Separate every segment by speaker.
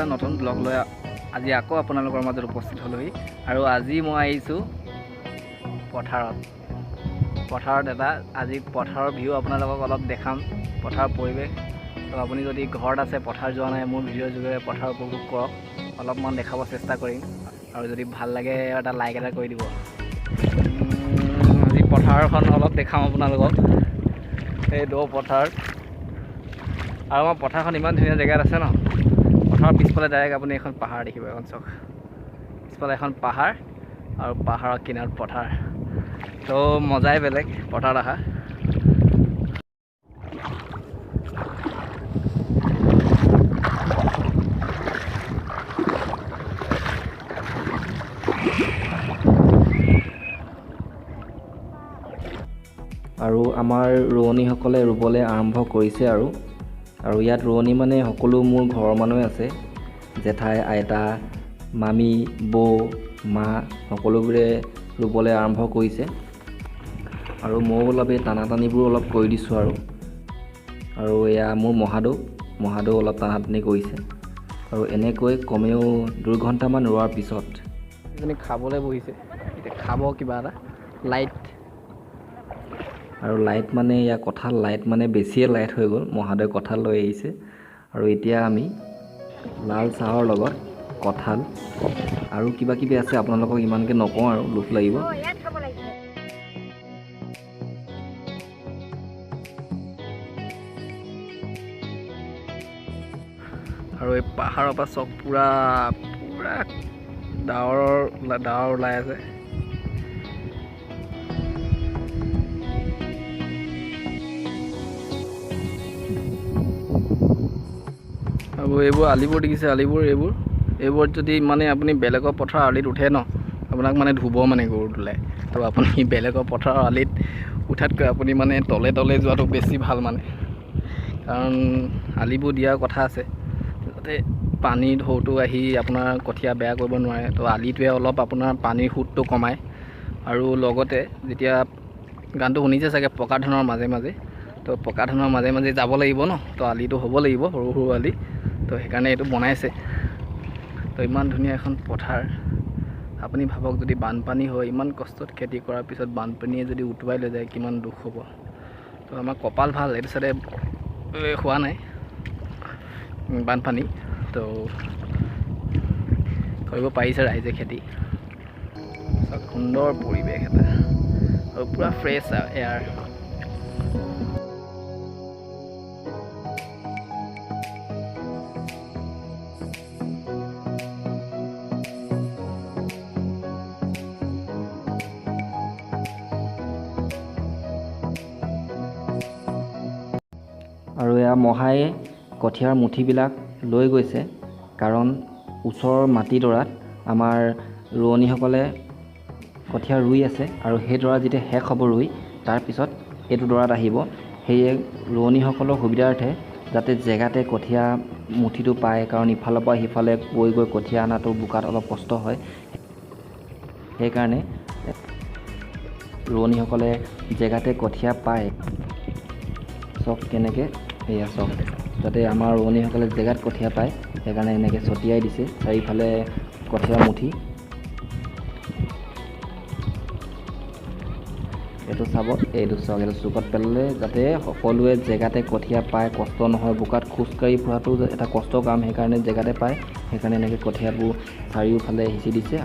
Speaker 1: এটা নতুন ব্লগ লৈ আজি আকৌ আপোনালোকৰ মাজত উপস্থিত হ'লোহি। আৰু আজি মই আহিছোঁ পথাৰত। পথাৰত এটা আজি পথাৰৰ ভিউ আপোনালোকক অলপ দেখাম, পথাৰৰ পৰিৱেশ। তো আপুনি যদি ঘৰত আছে, পথাৰ যোৱা নাই, মোৰ ভিডিঅ'ৰ যোগেৰে পথাৰ উপভোগ কৰক, অলপমান দেখাব চেষ্টা কৰিম। আৰু যদি ভাল লাগে এটা লাইক এটা কৰি দিব। আজি পথাৰখন অলপ দেখাম আপোনালোকক, এই দ পথাৰ। আৰু আমাৰ পথাৰখন ইমান ধুনীয়া জেগাত আছে ন। পথাৰৰ পিছফালে ডাইৰেক্ট আপুনি এখন পাহাৰ দেখিব, এখন চাওক, পিছফালে এখন পাহাৰ আৰু পাহাৰৰ কিনাৰত পথাৰ। তো মজাই বেলেগ পথাৰত অহা।
Speaker 2: আৰু আমাৰ ৰোৱনীসকলে ৰুবলৈ আৰম্ভ কৰিছে। আৰু আৰু ইয়াত ৰোৱনী মানে সকলো মোৰ ঘৰৰ মানুহে আছে, জেঠাই, আইতা, মামী, বৌ, মা সকলোবোৰে ৰুবলৈ আৰম্ভ কৰিছে। আৰু ময়ো অলপ এই টানা টানিবোৰ অলপ কৰি দিছোঁ। আৰু আৰু এয়া মোৰ মহাদেউ, মহাদেউ অলপ টানা টানি কৰিছে। আৰু এনেকৈ কমেও 2 ঘণ্টামান ৰোৱাৰ পিছত
Speaker 1: এজনী খাবলৈ বহিছে, এতিয়া খাব কিবা এটা লাইট।
Speaker 2: আৰু লাইট মানে ইয়াৰ কঁঠাল, লাইট মানে বেছিয়ে লাইট হৈ গ'ল। মহাদেৱে কঁঠাল লৈ আহিছে আৰু এতিয়া আমি লাল চাহৰ লগত কঁঠাল আৰু কিবা কিবি আছে, আপোনালোকক ইমানকৈ নকওঁ আৰু লোভ লাগিব।
Speaker 1: আৰু এই পাহাৰৰ পৰা চব পূৰা পূৰা ডাৱৰৰ ডাৱৰ ওলাই আছে। আৰু এইবোৰ আলিবোৰ দেখিছে, আলিবোৰ এইবোৰ, এইবোৰত যদি মানে আপুনি বেলেগৰ পথাৰৰ আলিত উঠে ন, আপোনাক মানে ধুব মানে গৰু তোলাই। তো আপুনি বেলেগৰ পথাৰৰ আলিত উঠাতকৈ আপুনি মানে তলে তলে যোৱাটো বেছি ভাল মানে, কাৰণ আলিবোৰ দিয়াৰ কথা আছে যাতে পানীৰ ঢৌটো আহি আপোনাৰ কঠীয়া বেয়া কৰিব নোৱাৰে। তো আলিটোৱে অলপ আপোনাৰ পানীৰ সোঁতটো কমায়। আৰু লগতে যেতিয়া গানটো শুনিছে চাগে, পকা ধানৰ মাজে মাজে, তো পকা ধানৰ মাজে মাজে যাব লাগিব ন, তো আলিটো হ'ব লাগিব সৰু সৰু আলি। তো সেইকাৰণে এইটো বনাইছে। তো ইমান ধুনীয়া এখন পথাৰ, আপুনি ভাবক যদি বানপানী হয়, ইমান কষ্টত খেতি কৰাৰ পিছত বানপানীয়ে যদি উটুৱাই লৈ যায়, কিমান দুখ হ'ব। তো আমাৰ কপাল ভাল, এইটো চাইডে হোৱা নাই বানপানী, তো কৰিব পাৰিছে ৰাইজে খেতি। চাওক, সুন্দৰ পৰিৱেশ এটা আৰু পূৰা ফ্ৰেছ এয়াৰ।
Speaker 2: আৰু এয়া মহায়ে কঠীয়াৰ মুঠিবিলাক লৈ গৈছে, কাৰণ ওচৰৰ মাটিডৰাত আমাৰ ৰোৱনীসকলে কঠীয়া ৰুই আছে আৰু সেইডৰা যেতিয়া শেষ হ'ব ৰুই, তাৰপিছত এইটো ডৰাত আহিব। সেয়ে ৰোৱনীসকলৰ সুবিধাৰ্থে যাতে জেগাতে কঠীয়া মুঠিটো পায়, কাৰণ ইফালৰ পৰা সিফালে গৈ গৈ কঠীয়া অনাটো বোকাত অলপ কষ্ট হয়, সেইকাৰণে ৰোৱনীসকলে জেগাতে কঠীয়া পায়। চাওক কেনেকৈ, এয়া চাওক, যাতে আমাৰ ৰোৱনীসকলে জেগাত কঠীয়া পায়, সেইকাৰণে এনেকৈ ছটিয়াই দিছে চাৰিওফালে কঠীয়া মুঠি। এইটো চাব, এইটো চাওক, এইটো চুকত পেলালে যাতে সকলোৱে জেগাতে কঠীয়া পায়, কষ্ট নহয়। বোকাত খোজকাঢ়ি ফুৰাটো এটা কষ্ট কাম, সেইকাৰণে জেগাতে পায়, সেইকাৰণে এনেকৈ কঠীয়াবোৰ চাৰিওফালে সিঁচি দিছে।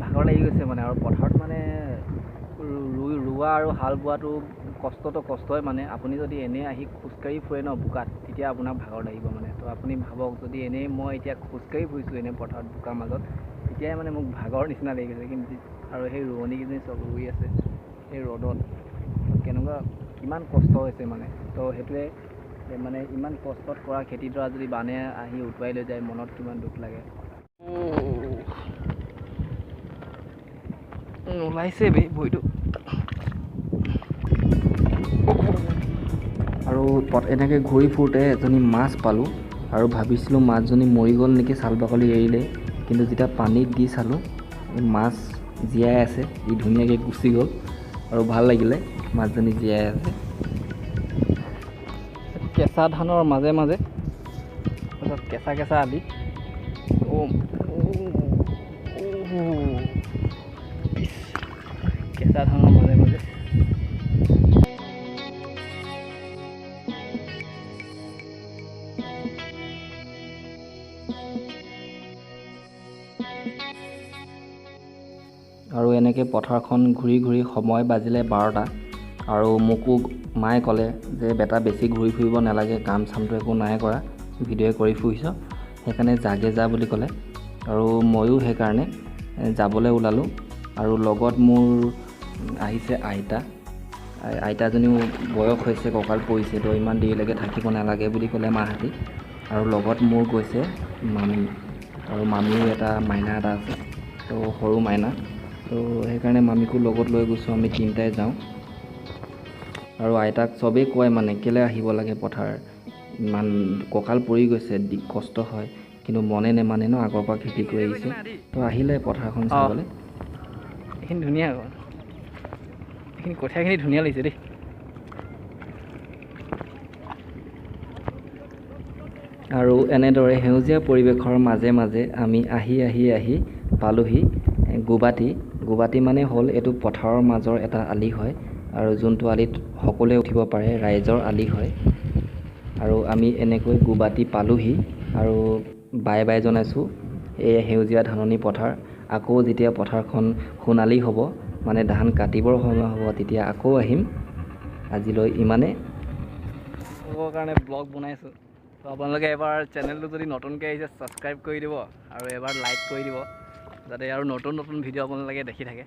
Speaker 1: ভাগৰ লাগি গৈছে মানে। আৰু পথাৰত মানে ৰুই ৰোৱা আৰু হাল বোৱাটো কষ্টটো কষ্টই মানে। আপুনি যদি এনেই আহি খোজকাঢ়ি ফুৰে ন বোকাত, তেতিয়া আপোনাক ভাগৰ লাগিব মানে। তো আপুনি ভাবক, যদি এনেই মই এতিয়া খোজকাঢ়ি ফুৰিছোঁ এনেই পথাৰত বোকাৰ মাজত, তেতিয়াই মানে মোক ভাগৰ নিচিনা লাগি গৈছে। কিন্তু আৰু সেই ৰোৱনীকেইজনী চব ৰুই আছে সেই ৰ'দত, কেনেকুৱা কিমান কষ্ট হৈছে মানে। তো সেইটোৱে মানে, ইমান কষ্টত কৰা খেতিডৰা যদি বানে আহি উটুৱাই লৈ যায়, মনত কিমান দুখ লাগে। ওলাইছে বে ভৰিটো।
Speaker 2: আৰু এনেকৈ ঘূৰি ফুৰোঁতে এজনী মাছ পালোঁ আৰু ভাবিছিলোঁ মাছজনী মৰি গ'ল নেকি, ছাল বাকলি এৰিলে। কিন্তু যেতিয়া পানীত দি চালোঁ, এই মাছ জীয়াই আছে, ই ধুনীয়াকৈ গুচি গ'ল আৰু ভাল লাগিলে, মাছজনী জীয়াই আছে।
Speaker 1: কেঁচা ধানৰ মাজে মাজে চব কেঁচা কেঁচা আলি। অ' কেঁচা ধানৰ মাজে মাজে।
Speaker 2: আৰু এনেকৈ পথাৰখন ঘূৰি ঘূৰি সময় বাজিলে 12টা। আৰু মোকো মায়ে ক'লে যে বেটা বেছি ঘূৰি ফুৰিব নালাগে, কাম চামটো একো নাই কৰা, ভিডিঅ' কৰি ফুৰিছ, সেইকাৰণে যাগে যা বুলি ক'লে। আৰু ময়ো সেইকাৰণে যাবলৈ ওলালোঁ। আৰু লগত মোৰ আহিছে আইতা। আইতাজনীও বয়স হৈছে, কঁকাল পৰিছে, তো ইমান দেৰিলৈকে থাকিব নালাগে বুলি ক'লে মাহঁতি। আৰু লগত মোৰ গৈছে মামী, আৰু মামীও এটা মাইনা এটা আছে, তো সৰু মাইনা, তো সেইকাৰণে মামীকো লগত লৈ গৈছোঁ। আমি তিনিটাই যাওঁ। আৰু আইতাক চবেই কয় মানে কেলৈ আহিব লাগে পথাৰ, ইমান কঁকাল পৰি গৈছে, কষ্ট হয়, কিন্তু মনে নেমানে ন, আগৰ পৰা খেতি কৰি আহিছে, তো আহিলে পথাৰখন চাবলৈ।
Speaker 1: এইখিনি ধুনীয়া আকৌ, এইখিনি কঠীয়াখিনি ধুনীয়া লাগিছে দেই।
Speaker 2: আৰু এনেদৰে সেউজীয়া পৰিৱেশৰ মাজে মাজে আমি আহি আহি আহি পালোহি গোবাটি। গোবাটি মানে হ'ল এইটো পথাৰৰ মাজৰ এটা আলি হয়, আৰু যোনটো আলিত সকলোৱে উঠিব পাৰে, ৰাইজৰ আলি হয়। আৰু আমি এনেকৈ গোবাটি পালোহি আৰু বাই বাই জনাইছোঁ এই সেউজীয়া ধাননি পথাৰ। আকৌ যেতিয়া পথাৰখন সোণালী হ'ব, মানে ধান কাটিবৰ সময় হ'ব, তেতিয়া আকৌ আহিম। আজিলৈ ইমানে।
Speaker 1: কাৰণে ব্লগ বনাইছোঁ, তো আপোনালোকে এবাৰ চেনেলটো যদি নতুনকৈ আহিছে ছাবস্ক্ৰাইব কৰি দিব আৰু এবাৰ লাইক কৰি দিব, যাতে আৰু নতুন নতুন ভিডিঅ' আপোনালোকে দেখি থাকে।